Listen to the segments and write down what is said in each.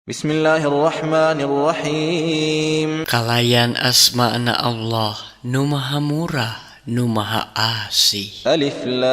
بسم الله الرحمن الرحيم. Kalayan asmana Allah nu Maha Murah, nu Maha Asih. ألف لام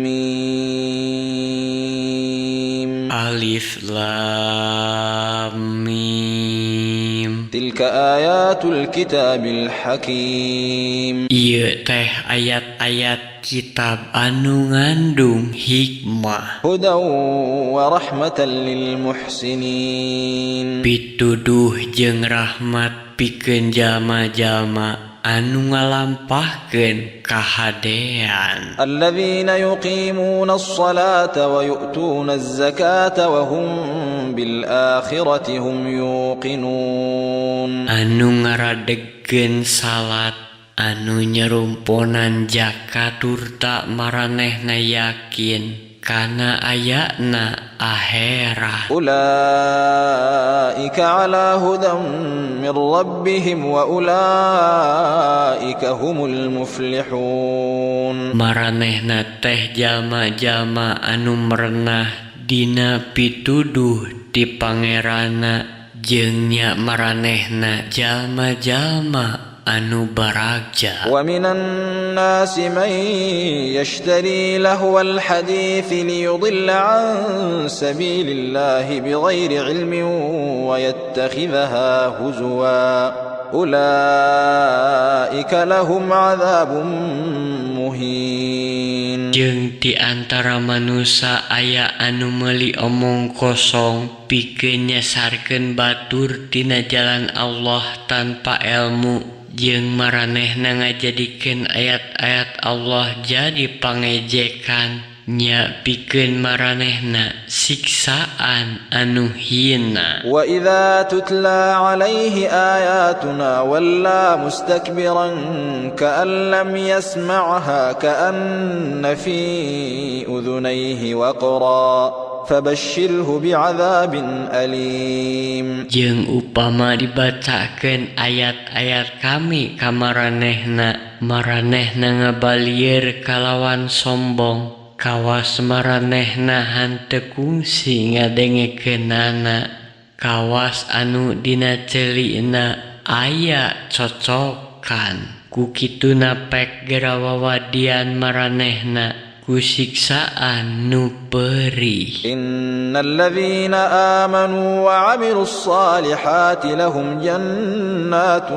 ميم. Alif Lam Mim. تلك آيات الكتاب الحكيم. Ieu teh ayat-ayat kitab anu ngandung hikmah. هدى ورحمة للمحسنين. Pituduh jeung rahmat pikeun jalma-jalma anu ngalampahkeun kahadean. الذين يقيمون الصلاة ويؤتون الزكاة وهم بالآخرة هم يوقنون. Anu ngaradegkeun salat, anu nyerumponan zakat, turta maranehna yakin kana ayana akhirat. أولئك على هدى من ربهم وأولئك هم المفلحون. Maranehna teh jalma-jalma anu merenah dina pituduh ti Pangeranna, jeung nya maranehna jalma-jalma anu baragja. ومن الناس من يشتري لهو الحديث ليضل عن سبيل الله بغير علم ويتخذها هزوا، أولئك لهم عذاب مهين. Jeung di antara manusia aya anu meuli omong kosong pikeun nyasarkeun batur tina jalan Allah tanpa elmu, jeung maranehna ngajadikeun ayat-ayat Allah jadi pangejekan. Nya pikeun maranehna siksaan anu hina. وإذا تتلى عليه آياتنا ولى مستكبرا كأن لم يسمعها كأن في أذنيه وقرا، فبشره بعذاب أليم. Jeung upama dibacakeun ayat-ayat kami ka maranehna, maranehna ngabalieur kalawan sombong kawas maranehna henteu kungsi ngadengekeunana, kawas anu dina ceulina aya cocokan. Ku kituna pek gera wawadian maranehna ku siksaan nu perih. إن الذين آمنوا وعملوا الصالحات لهم جنات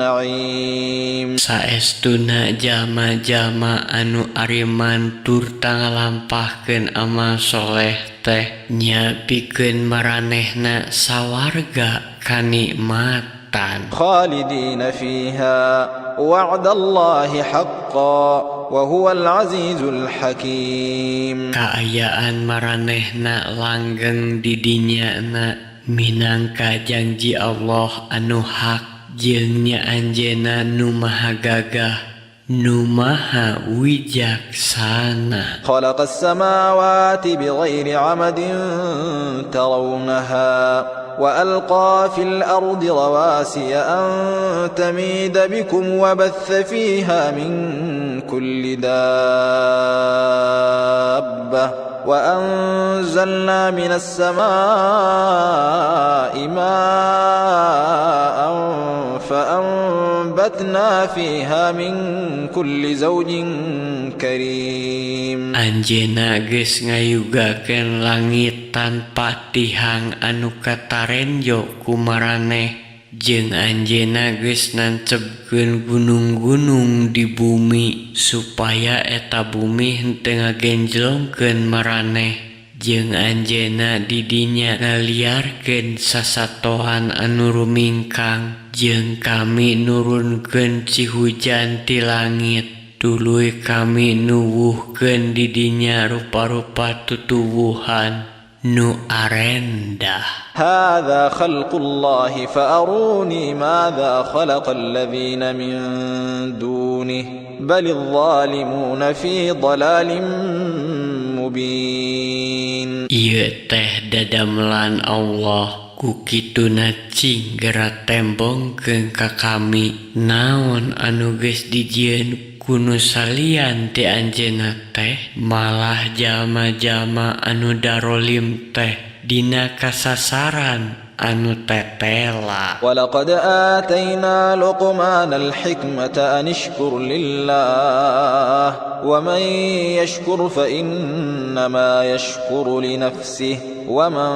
النعيم. Saestuna jalma-jalma anu ariman turta ngalampahkeun amal soleh teh nya pikeun maranehna sawarga kanikmatan. خالدين فيها، وعد الله حقا، وهو العزيز الحكيم. Kaayaan maranehna langgeng di dinyana minangka janji Allah anu hak, jeung nya Anjeunna nu maha gagah, nu maha wijaksana. خلق السماوات بغير عمد ترونها، وألقى في الأرض رواسي أن تميد بكم، وبث فيها من كل دابة، وأنزلنا من السماء ماء فأنبتنا فيها من كل زوج كريم. Anjeunna geus ngayugakeun langit tanpa tihang anu katarenjo ku maraneh, jeung Anjeunna geus nancebkeun gunung-gunung di bumi supaya eta bumi henteu ngagenjlongkeun maraneh, jeung Anjeunna di dinya ngaliarkeun sasatoan anu rumingkang, jeung kami nurunkeun cihujan ti langit, tuluy kami nuwuhkeun di dinya rupa-rupa tutuwuhan nu arendah. هذا خلق الله، فأروني ماذا خلق الذين من دونه، بل الظالمون في ضلال مبين. Ieu teh dadamelan Allah, ku kituna cing gera tembongkeun ka kami naon anu geus dijieun. ku nu salian ti Anjeunna teh malah jalma-jalma anu darolim teh dina kasasaran anu tetela. ولقد آتينا لقمان الحكمة أن اشكر لله ومن يشكر فإنما يشكر لنفسه ومن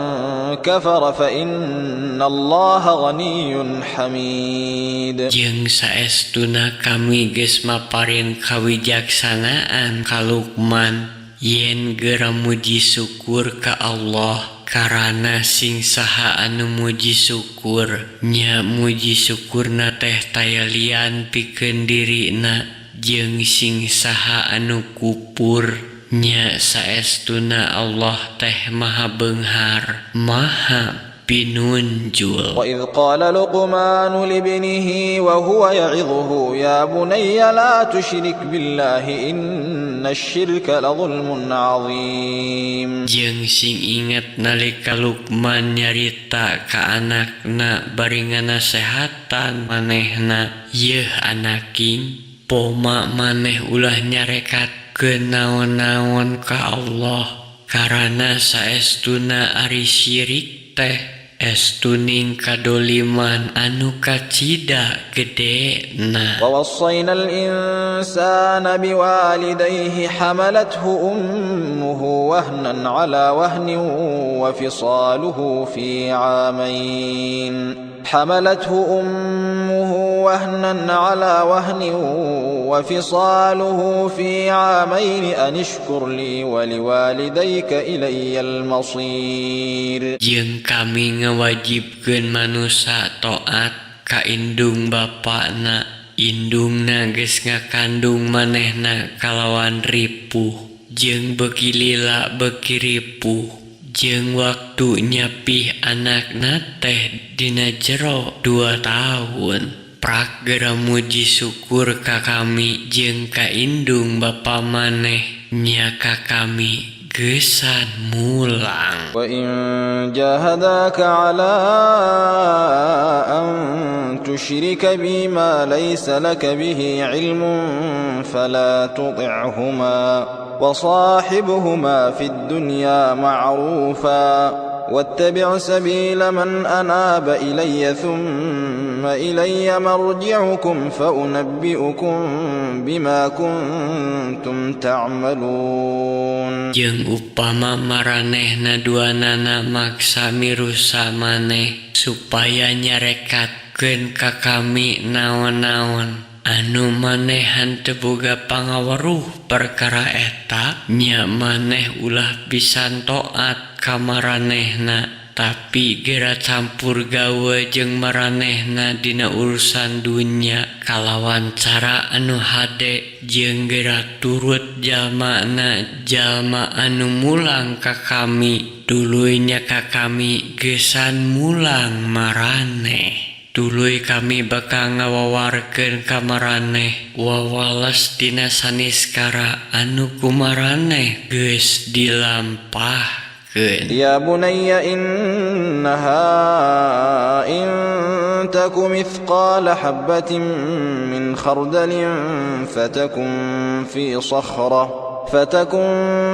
كفر فإن الله غني حميد. Jeung saestuna kami geus maparin kawijaksanaan ka Luqman yen geura muji syukur ka Allah, karana sing saha anu muji syukur nya muji syukurna teh taya lian pikeun dirina, jeung sing saha anu kupur nya saestuna Allah teh maha beunghar maha pinunjul. وإذ قال لقمان لابنه وهو يعظه يا بني لا تشرك بالله إن الشرك لظلم عظيم. Jeung sing inget nalika Luqman nyarita ka anakna bari nganasehatan manehna, yeuh anaking, poma maneh ulah nyarekatkeun naon-naon ka Allah, karana saestuna ari syirik teh estuning kadoliman anu kacida gedena. ووصينا الإنسان بوالديه حملته أمه وهنا على وهن وفصاله في عامين حملته أمه وهنا على وهن وفصاله في عامين أن اشكر لي ولوالديك إلي المصير. Jeung kami ngawajibkeun manusa taat ka indung bapana, indungna geus ngakandung manehna kalawan ripuh jeung beuki lila beuki ripuh, jeung waktu nyapih anakna teh dina jero 2 tahun. Prak geura muji syukur ka kami jeung ka indung bapa maneh, nya ka kami geusan mulang. وإن جاهداك على أن تشرك بي ما ليس لك به علم فلا تطعهما وصاحبهما في الدنيا معروفا واتبع سبيل من أناب إلي ثم إلي مرجعكم فأنبئكم بما كنتم تعملون. Jeung upama maranehna duanana maksa mirusa maneh supaya nyarekatkeun ka kami naon-naon anu maneh henteu boga pangaweruh perkara eta, nya maneh ulah pisan taat ka maranehna, tapi gera campur gawe jeung maranehna dina urusan dunya kalawan cara anu hade, jeung gera turut jalmana jalma anu mulang ka kami, tuluy nya ka kami geusan mulang maraneh. Tuluy kami bakal ngawawarkeun ka maraneh wawales tina saniskara anu ku maraneh geus dilampahkeun. يا بني إنها إن تك مثقال حبة من خردل فتكن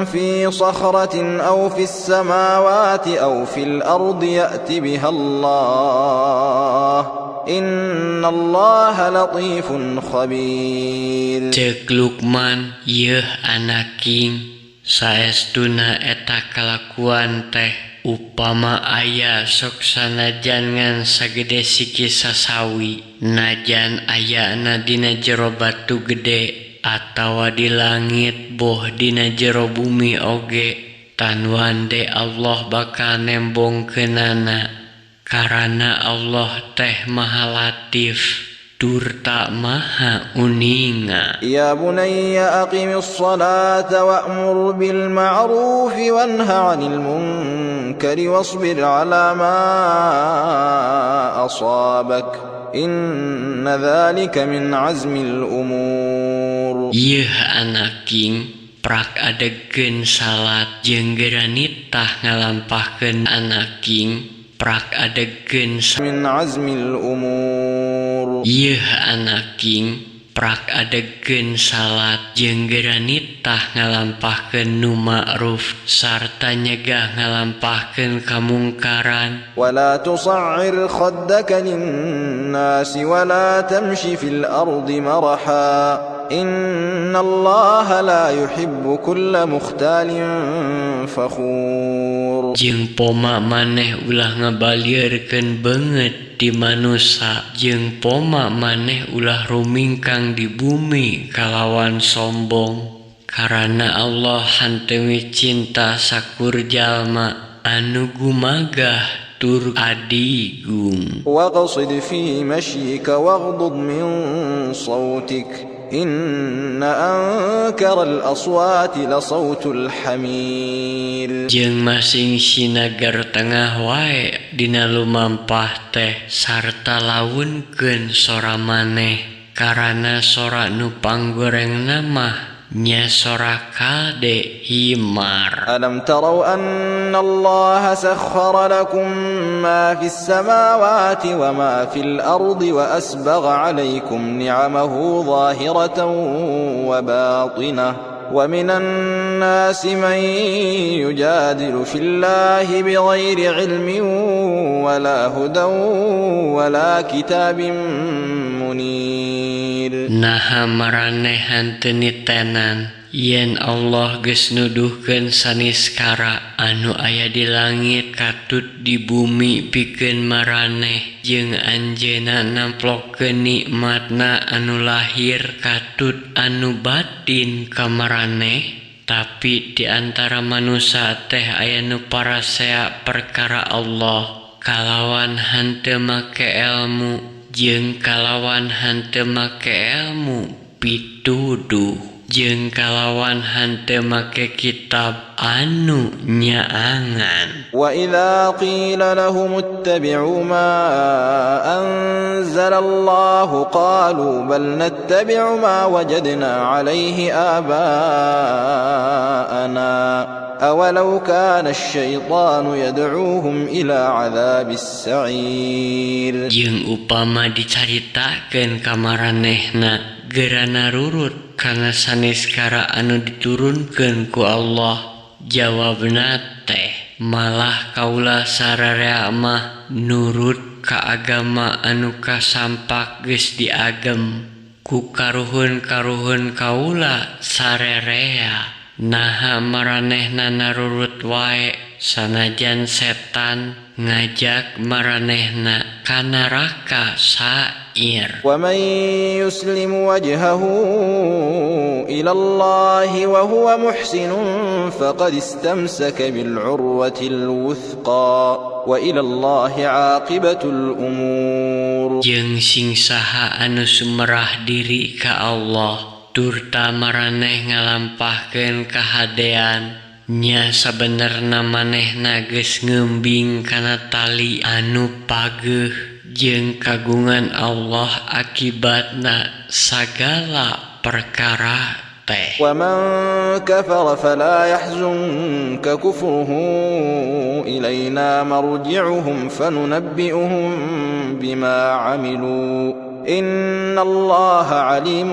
في صخرة أو في السماوات أو في الأرض يأت بها الله إن الله لطيف خبير. Ceuk Luqman, yeuh anaking, saestuna eta kalakuan teh upama aya sok sanajan ngan sagede siki sasawi, najan ayana dina jero batu gede atawa di langit boh dina jero bumi oge, tanwande Allah bakal nembongkeunana, karana Allah teh maha latif turta maha uninga. يا بني أقم الصلاة وأمر بالمعروف وانه عن المنكر واصبر على ما أصابك إن ذلك من عزم الأمور. Yeuh anaking, prak adegkeun salat jeung geura nitah ngalampahkeun anaking, prak adegkeun من عزم الأمور. Yeuh anaking, Prak adegkeun salat jeung geura nitah ngalampahkeun nu ma'ruf sarta nyegah ngalampahkeun kamungkaran. ولا تصعر خدك للناس ولا تمش في الأرض مرحا إن الله لا يحب كل مختال فخور. Jeung poma maneh ulah ngabalieurkeun beungeut di manusa jeung poma maneh ulah rumingkang di bumi kalawan sombong karana Allah henteu cinta sakur jalma anu gumagah tur adigung. وقصد في مشيك واغضض من صوتك إن أنكر الأصوات لصوت الحمير. Jeung masing sinagar tengah wae dina lumampah teh sarta launkeun sora maneh karana sora nu panggorengna mah nya sora kalde himar. ألم تروا أن الله سخر لكم ما في السماوات وما في الأرض وأسبغ عليكم نعمه ظاهرة وباطنة ومن الناس من يجادل في الله بغير علم ولا هدى ولا كتاب منير. Naha maraneh henteu nitenan yen Allah geus nuduhkeun saniskara anu aya di langit katut di bumi pikeun maraneh jeung anjeunna namplokeun nikmatna anu lahir katut anu batin ka maraneh, tapi di antara manusa teh aya nu parasea perkara Allah kalawan henteu make elmu jeung kalawan henteu make elmu pituduh jeung kalawan henteu make kitab anu nyaangan. وإذا قيل لهم اتبعوا ما أنزل الله قالوا بل نتبع ما وجدنا عليه آباءنا أولو كان الشيطان يدعوهم إلى عذاب السعير. Jeung upama dicaritakeun ka maranehna geura narurut kana saniskara anu diturunkeun ku Allah, jawabna teh malah kaula sararea mah nurut ka agama anu kasampak geus diagem ku karuhun-karuhun kaula sarerea. Naha maranehna narurut wae sanajan setan ngajak maranehna ka neraka sair. ومن يسلم وجهه إلى الله وهو محسن فقد استمسك بالعروة الوثقى وإلى الله عاقبة الأمور. Jeung sing saha anu sumerah diri ka Allah turta maraneh ngalampahkeun kahadean nya sabenerna manehna geus ngeumbing kana tali anu pageuh jeung kagungan Allah akibatna sagala perkara teh. ومن كفر فلا يحزنك كفره إلينا مرجعهم فننبئهم بما عملوا إن الله عليم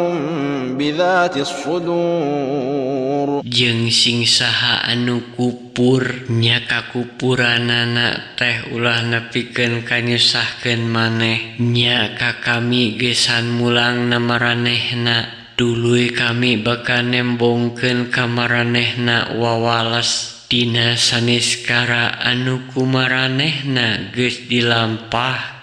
بذات الصدور. Jeung sing saha anu kupur nya kakupuranana teh ulah nepikeun kanyusahkeun maneh nya ka kami gesan mulang maranehna tuluy kami bakal nembongkeun ka maranehna wawales dina saniskara anu kumaranehna geus dilampah.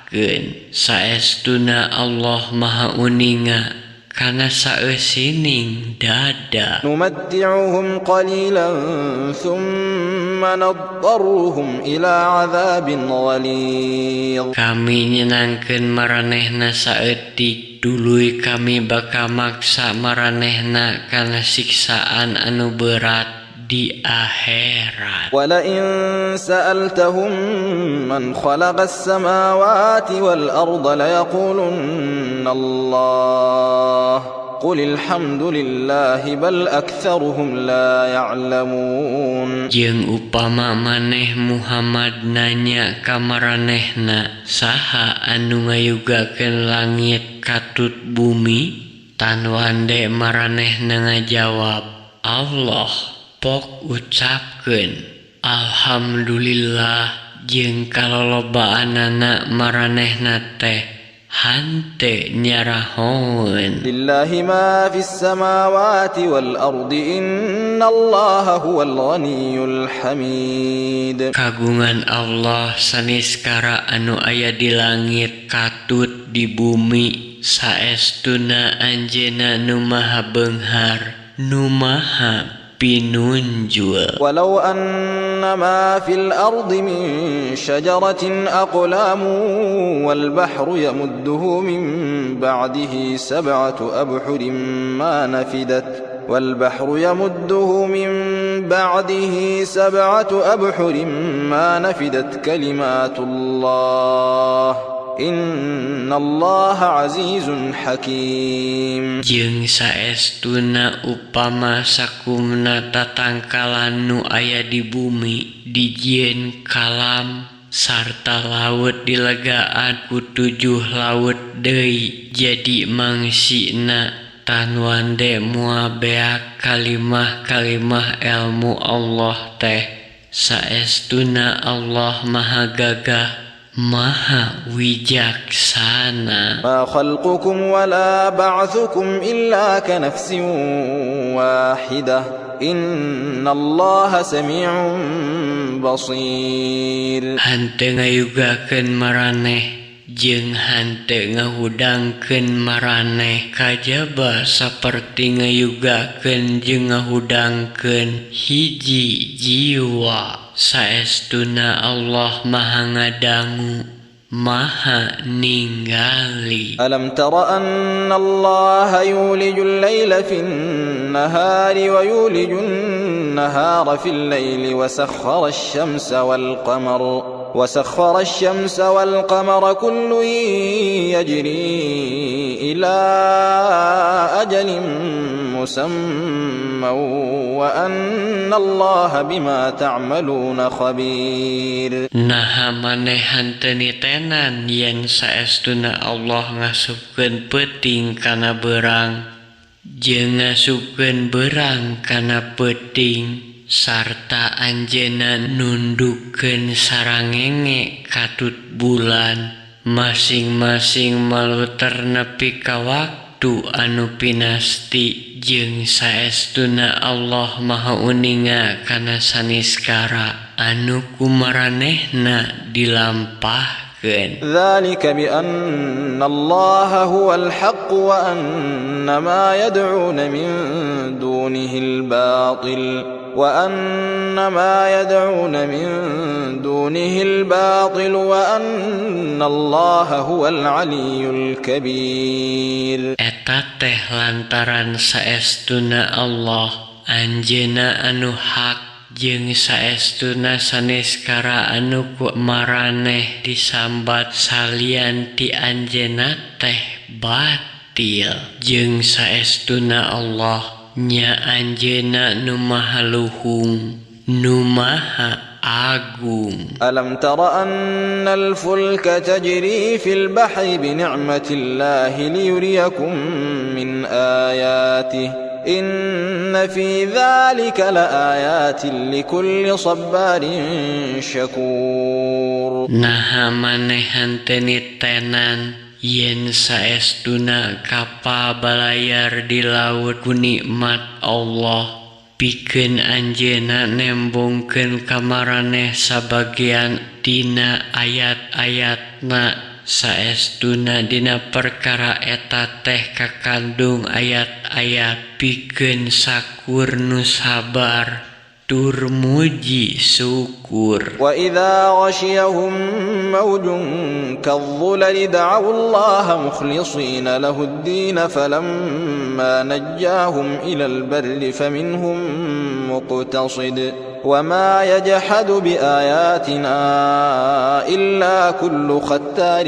Saestuna Allah Maha Uninga kana saeusining dada. Numatti'uhum qalilan thumma nadtarruhum ila 'adzabin ghalidh. Kami nyenangkeun maranehna saeutik tuluy kami bakal maksa maranehna kana siksaan anu berat di akhirat. ولئن سألتهم من خلق السماوات والأرض ليقولن الله قل الحمد لله بل أكثرهم لا يعلمون. Jeung upama maneh Muhammad nanya ka maranehna saha anu ngayugakeun langit katut bumi, Tan wande maranehna ngajawab, Allah. Pok ucapkeun, Alhamdulillah jeung kalolobaanana maranehna teh henteu nyarahoeun. لله ما في السماوات والأرض إن الله هو الغني الحميد. Kagungan Allah saniskara anu aya di langit katut di bumi, saestuna Anjeunna nu maha beunghar, nu maha pinunjul. ولو أن ما في الأرض من شجرة أقلام والبحر يمده من بعده 7 أبحر ما نفدت والبحر يمده من بعده 7 أبحر ما نفدت كلمات الله إن الله عزيز حكيم. Jeung saestuna upama sakumna tatangkalan nu aya di bumi dijieun kalam sarta laut dilegaan ku 7 laut deui jadi mangsina, tan wande moal beak kalimah-kalimah elmu Allah teh. Saestuna Allah maha gagah, maha wijaksana. ما خلقكم ولا بعثكم إلا كنفس واحدة إن الله سميع بصير. Henteu ngayugakeun maraneh jeung henteu ngahudangkeun maraneh kajaba saperti ngayugakeun jeung ngahudangkeun hiji jiwa. Saestuna Allah maha ngadangu, maha ningali. ألم تر أن الله يولج الليل في النهار ويولج النهار في الليل وسخر الشمس والقمر كل يجري إلى أجل مسمى وأن الله بما تعملون خبير. Naha maneh henteu nitenan yen saestuna Allah ngasupkeun peuting kana beurang jeung ngasupkeun beurang kana peuting, sarta anjeunna nundukkeun sarangenge katut bulan, masing-masing maluter nepi ka waktu anu pinasti, jeung saestuna Allah maha uninga kana saniskara anu kumaranehna dilampahkeun. ذلك بأن الله هو الحق وأن ما يدعون من دونه الباطل وأن ما يدعون من دونه الباطل وأن الله هو العلي الكبير. Eta teh lantaran saestuna Allah anjeunna anu hak jeung saestuna saneskara anu ku maraneh disambat salian ti anjeunna teh batil, jeung saestuna Allah nya anjeunna nu maha luhung, nu maha agung. ألم تر أن الفلك تجري في البحر بنعمة الله ليريكم من آياته إن في ذلك لآيات لكل صبار شكور. Naha maneh henteu nitenan yen saestuna kapal balayar di laut ku nikmat Allah, pikeun anjeunna nembongkeun ka maraneh sabagian tina ayat-ayatna. Saestuna dina perkara eta teh kakandung ayat-ayat pikeun sakur nu sabar tur muji syukur. وإذا غشيهم موج كالظلل دعوا الله مخلصين له الدين فلما نجاهم إلى البر فمنهم مقتصد وما يجحد بآياتنا إلا كل ختار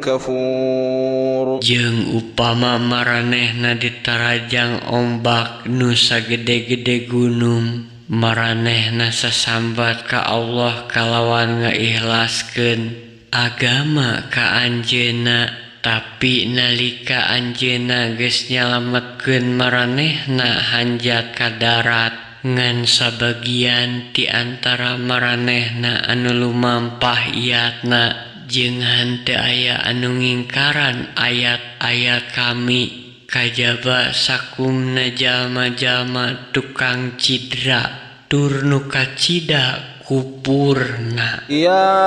كفور. Jeung upama maranehna ditarajang ombak nu sagede-gede gunung, maranehna sasambat ka Allah kalawan ngaikhlaskeun agama ka anjeunna, Tapi nalika Anjeunna geus nyalametkeun maranehna hanjat ka darat ngan sabagian ti antara maranehna anu lumampah iatna jeung henteu aya anu ngingkaran ayat-ayat kami kajaba sakumna jalma-jalma tukang cidra tur nu kacida kupurna. يا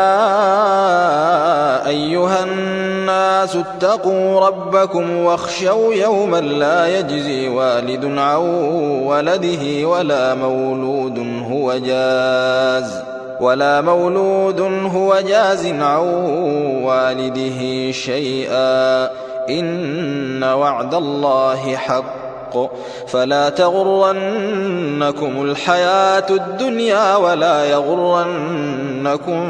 أيها الناس اتقوا ربكم واخشوا يوما لا يجزي والد عن ولده ولا مولود هو جاز عن والده شيئا إن وعد الله حق فلا تغرنكم الحياة الدنيا ولا يغرنكم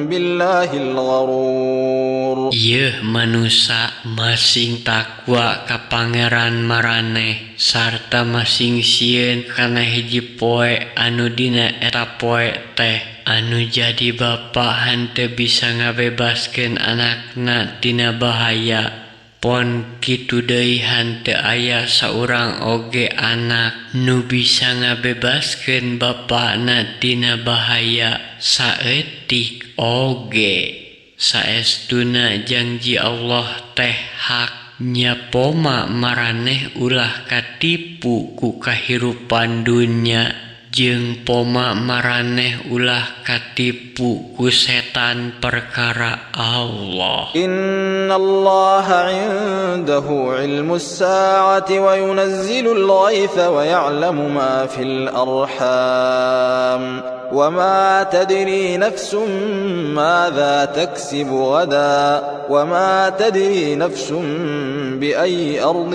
بالله الغرور. Yeuh manusa, masing takwa ka Pangeran maraneh sarta masing sieun kana hiji poe anu dina eta poe teh anu jadi bapa henteu bisa ngabebaskeun anakna tina bahaya. Pon kitu deui henteu aya saurang oge anak nu bisa ngabebaskeun bapana tina bahaya saeutik oge. Saestuna janji Allah teh hak, nya poma maraneh ulah katipu ku kahirupan dunya jeung poma maraneh ulah katipu ku setan perkara Allah. إن الله عنده علم الساعة وينزل الغيث ويعلم ما في الأرحام وما تدري نفس ماذا تكسب غدا وما تدري نفس بأي أرض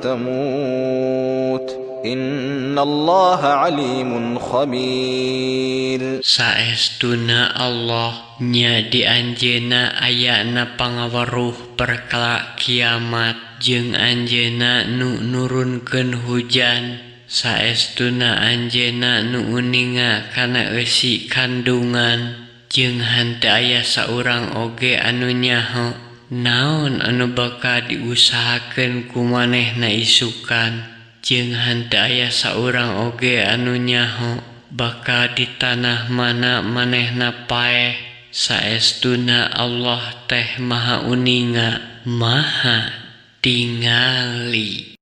تموت إن الله عليم خبير. Saestuna Allah nya di Anjeunna ayana pangaweruh perkara kiamat jeung Anjeunna nu nurunkeun hujan. Saestuna Anjeunna nu uninga kana eusi kandungan jeung henteu aya saurang oge anu nyaho naon anu bakal diusahakeun ku manehna isukan jeung henteu aya saurang oge anu nyaho bakal di tanah mana manehna paeh. Saestuna Allah teh maha uninga maha tingali.